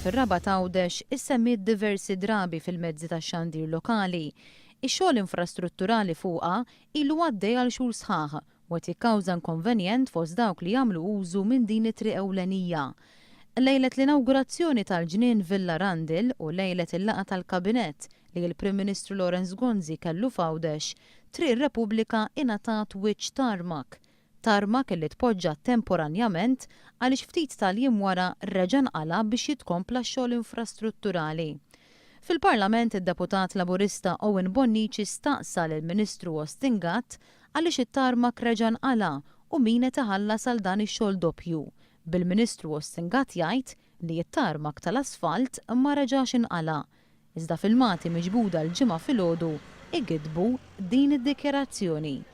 Fir-Rabat Għawdex issemmiet diversi drabi fil-mezzi tax-xandir lokali. Ix-xogħol infrastrutturali fuqha ilu għaddej għal xhur sħaħ u qed jikkawża inkonvenjent fost dawk li jagħmlu użu minn din it-triq ewlenija. Lejlet l-inawgurazzjoni tal-Ġnien Villa Rundle u lejlet il-laqgħa tal-Kabinett li l-Prim Ministru Lawrence Gonzi kellu f'Għawdex, Triq ir-Repubblika ingħatat wiċċ tarmak. Tarmak li tpoġġa temporanjament għaliex ftit tal-jiem wara reġa' nqala' biex jitkompla x-xogħol infrastrutturali. Fil-Parlament id-Deputat Laburista Owen Bonnici staqsa lill-Ministru Austin Gatt għaliex it-tarmak reġa' nqala' u min qed iħallas għal dan ix-xogħol doppju, bil-Ministru Austin Gatt jgħid li t-tarmak tal-asfalt ma reġax inqala'. Iżda filmati miġbuda l-Ġimgħa filgħodu igiddbu din id-dikjarazzjoni.